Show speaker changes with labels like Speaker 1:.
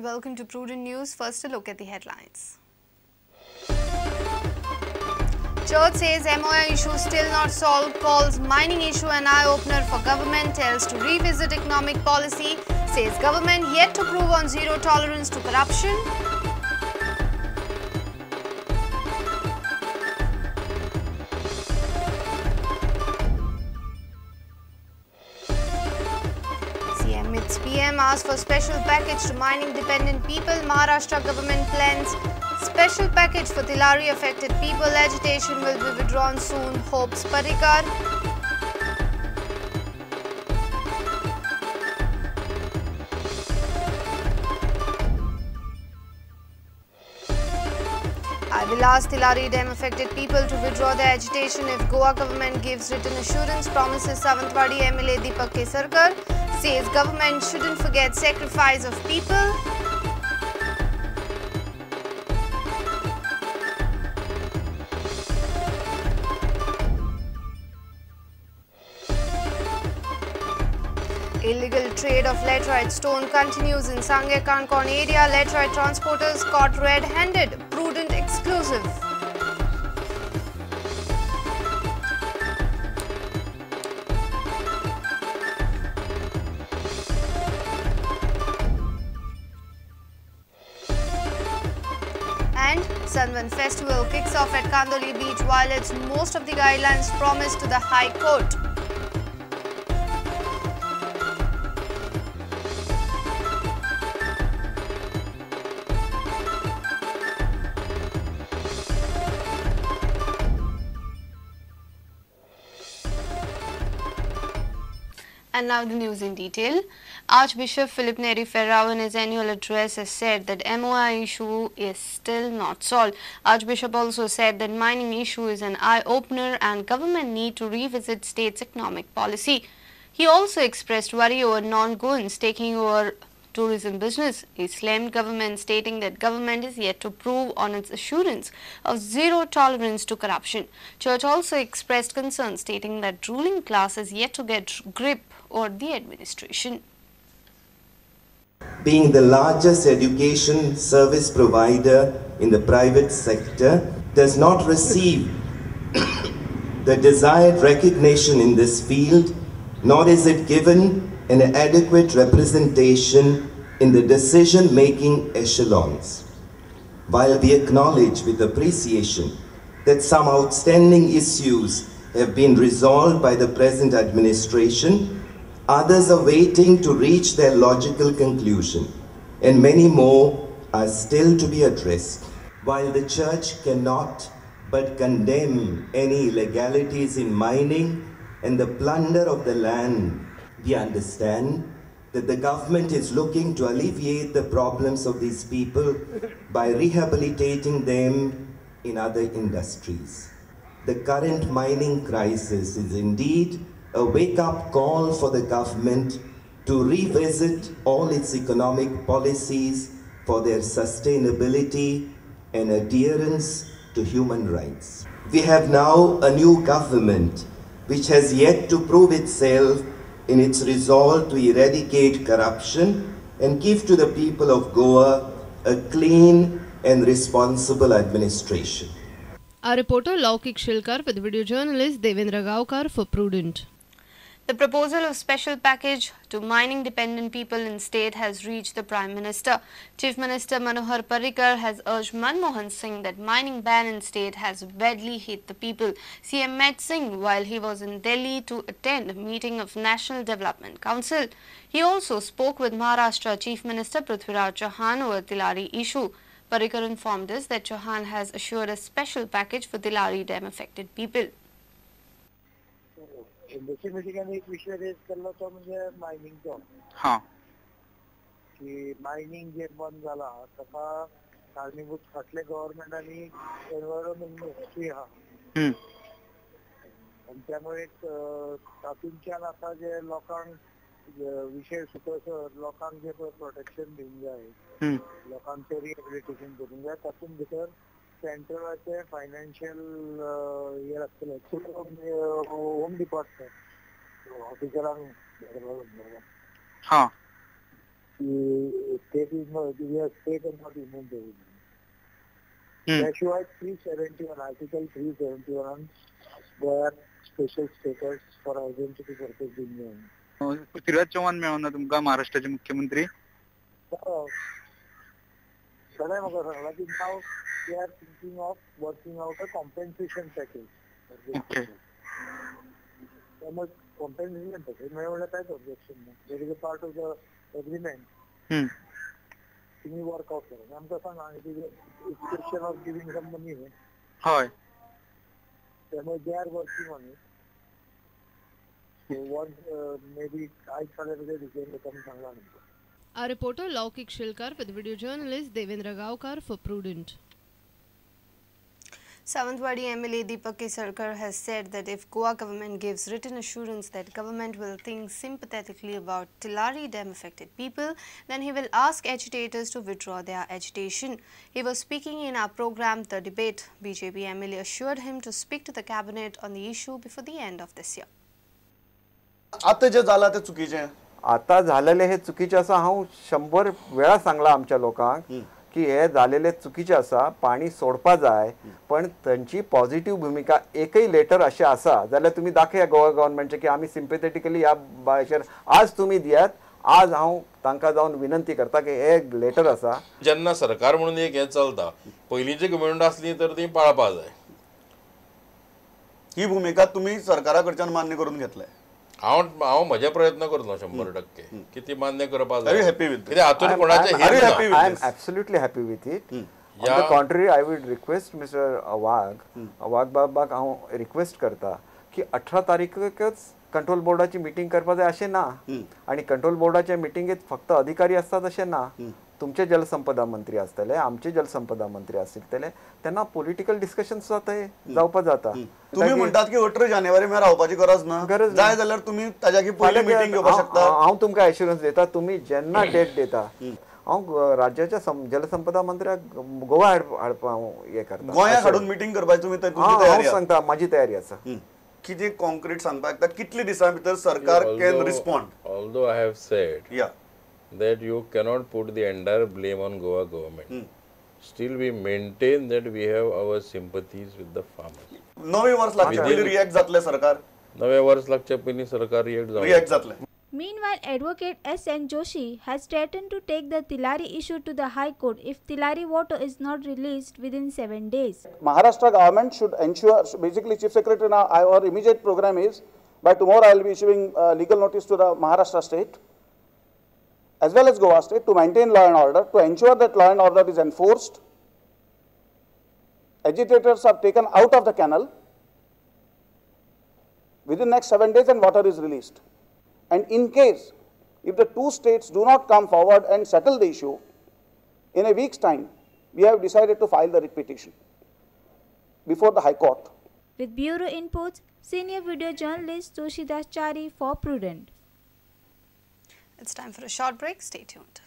Speaker 1: and welcome to Prudent News. First, a look at the headlines. Church says MOI issue still not solved, calls mining issue an eye-opener for government, tells to revisit economic policy, says government yet to prove on zero tolerance to corruption. PM asked for special package to mining dependent people. Maharashtra government plans special package for Tillari affected people. Agitation will be withdrawn soon, hopes Parrikar. I will ask Tillari Dam affected people to withdraw their agitation if Goa government gives written assurance, promises Sawantwadi MLA Deepak Kesarkar. Says government shouldn't forget sacrifice of people. Illegal trade of laterite stone continues in Sanguem Canacona area. Laterite transporters caught red-handed. Prudent exclusive. And Sanvant Festival kicks off at Kandoli Beach, violates most of the guidelines promised to the High Court. And now the news in detail. Archbishop Philip Neri Ferrao in his annual address has said that MOI issue is still not solved. Archbishop also said that mining issue is an eye-opener and government need to revisit state's economic policy. He also expressed worry over non-Goans taking over tourism business. He slammed government, stating that government is yet to prove on its assurance of zero tolerance to corruption. Church also expressed concern, stating that ruling class is yet to get grip over the administration.
Speaker 2: Being the largest education service provider in the private sector, does not receive the desired recognition in this field, nor is it given an adequate representation in the decision-making echelons. While we acknowledge with appreciation that some outstanding issues have been resolved by the present administration, others are waiting to reach their logical conclusion, and many more are still to be addressed. While the Church cannot but condemn any illegalities in mining and the plunder of the land, we understand that the government is looking to alleviate the problems of these people by rehabilitating them in other industries. The current mining crisis is indeed a wake-up call for the government to revisit all its economic policies for their sustainability and adherence to human rights. We have now a new government which has yet to prove itself in its resolve to eradicate corruption and give to the people of Goa a clean and responsible administration.
Speaker 3: Our reporter Laukik Shilkar with video journalist Devendra Gaokar for Prudent.
Speaker 1: The proposal of special package to mining dependent people in state has reached the Prime Minister. Chief Minister Manohar Parrikar has urged Manmohan Singh that mining ban in state has badly hit the people. CM met Singh while he was in Delhi to attend a meeting of National Development Council. He also spoke with Maharashtra Chief Minister Prithviraj Chauhan over Tillari issue. Parrikar informed us that Chauhan has assured a special package for Tillari Dam affected people.
Speaker 4: Embassy मिटिंगान एक विषय rays केल्लो तो म्हणजे मायनिंगचो,
Speaker 5: हां,
Speaker 4: की mining जे बंद जाला ताका कारणीभूत फाटले गव्हर्मेंट आनी एनवायरमेंट मिनिस्ट्री आहा, आनी त्यामुळे तातूंतल्यान आतां जे लोकांक विशय सुटसर लोकांक जे पळय प्रोटेक्शन दिवंक जाय, लोकांचें रिहेबिलिटेशन करूंक जाय, तातूंत भितर सेंट्रलाचे फायनान्शियल हे लागतले. होम डिपार्टमेंट ऑफिसरांक हां की state is not state are not immune to. त्या शिवाय 371 article 371 गोव्याक special status for identity purpose दिवंक जाय.
Speaker 5: पृथ्वीराज चव्हाण मेळोना तुमकां महाराष्ट्राचे मुख्यमंत्री?
Speaker 4: सगळें म्हाका सांगलां की now they are thinking of working out a compensation package. त्यामुळे कॉम्पेन्सेशन पॅकेज मेळ्ळें कांयच ऑब्जेक्शन ना. That is a part of the agreement. तुम्ही वर्कआउट करा. आमकां सांगा it is question of giving some money.
Speaker 5: हय,
Speaker 4: त्यामुळे they are working on it. So once maybe आयज फाल्यां भितर डिसिजन घेता म्हूण सांगलां आमकां.
Speaker 3: Our reporter Laukik Shilkar with video journalist Devendra Gaokar for Prudent.
Speaker 1: Sawantwadi MLA Deepak Kesarkar has said that if Goa government gives written assurance that government will think sympathetically about Tillari Dam affected people, then he will ask agitators to withdraw their agitation. He was speaking in our program The Debate. BJP MLA assured him to speak to the cabinet on the issue before the end of this year.
Speaker 6: आता जे झाला ते चुकीचे,
Speaker 7: आता झालेले हे चुकीचे आसा. हांव 100 वेळा सांगला आमच्या लोकांक की हे झालेले चुकीचे आसा, पाणी सोडपा जाय, पण तांची पॉझिटिव्ह भूमिका एकय लेटर अशें आसा जाल्यार तुमी दाखया गोवा गव्हर्नमेंटचे की आमी सिम्पथेटिकली ह्या बायचेर आज तुमी दियात. आज हांव तांकां जावन विनंती करता की हे लेटर आसा.
Speaker 8: जेन्ना सरकार म्हणून एक हें चलता, पयलींची गव्हर्नमेंट आसली तर ती पाळपा जाय.
Speaker 6: ही भूमिका तुमी सरकारा कडच्यान मान्य करून घेतले?
Speaker 8: हांव म्हजे प्रयत्न करतलो 100% की ती मान्य करपाक जाय.
Speaker 6: कित्याक
Speaker 8: हातूंत कोणाचें हें ना.
Speaker 7: I am absolutely happy with it. On the contrary, I would request mister Wagh, Wagh बाबाक हांव रिक्वेस्ट करता की 18 तारीखेकच कंट्रोल बोर्डाची मिटींग करपाक जाय अशें ना, आनी कंट्रोल बोर्डाच्या मिटिंगेत फक्त अधिकारी आसतात अशें ना. तुमचे जलसंपदा मंत्री आसतले, आमचे जलसंपदा मंत्री आसतले, तेन्ना पॉलिटिकल डिस्कशन सुद्दां थंय जावपा जाता.
Speaker 6: तुम्ही म्हणतात की 18 जानेवारी मेरेन रावपाची गरज ना, गरज जाय जाल्यार तुम्ही ताज्या पयलीं मिटींग घेवपाक शकता.
Speaker 7: हांव तुमकां एश्युरन्स दिता, तुमी जेन्ना डेट दिता हांव राज्याच्या जलसंपदा मंत्र्याक गोवा हाडपा हांव हें करता.
Speaker 6: गोंयाक हाडून मिटींग करपाची तुमी तयारी?
Speaker 7: हांव सांगता म्हाजी तयारी आसा.
Speaker 6: कितें कॉन्क्रीट सांगपाक येता कितले दिसां भितर सरकार can respond?
Speaker 8: Although I have said that you cannot put the entire blame on Goa government. Still we maintain that we have our sympathies with the farmers.
Speaker 6: नवे वर्स लागचे पयलीं रिएक्ट जातलें सरकार?
Speaker 8: नवे वर्स लागचे पयलीं सरकार रिएक्ट जातलें.
Speaker 9: Meanwhile, Advocate S.N. Joshi has threatened to take the Tillari issue to the High Court if Tillari water is not released within 7 days.
Speaker 10: Maharashtra government should ensure, basically Chief Secretary now, our immediate program is, by tomorrow I will be issuing legal notice to the Maharashtra state as well as Goa state to maintain law and order, to ensure that law and order is enforced. Agitators are taken out of the canal within next 7 days and water is released. And in case, if the two states do not come forward and settle the issue, in a week's time, we have decided to file the writ petition before the High Court.
Speaker 9: With Bureau inputs, senior video journalist Toshidas Chari for Prudent.
Speaker 1: It's time for a short break. Stay tuned.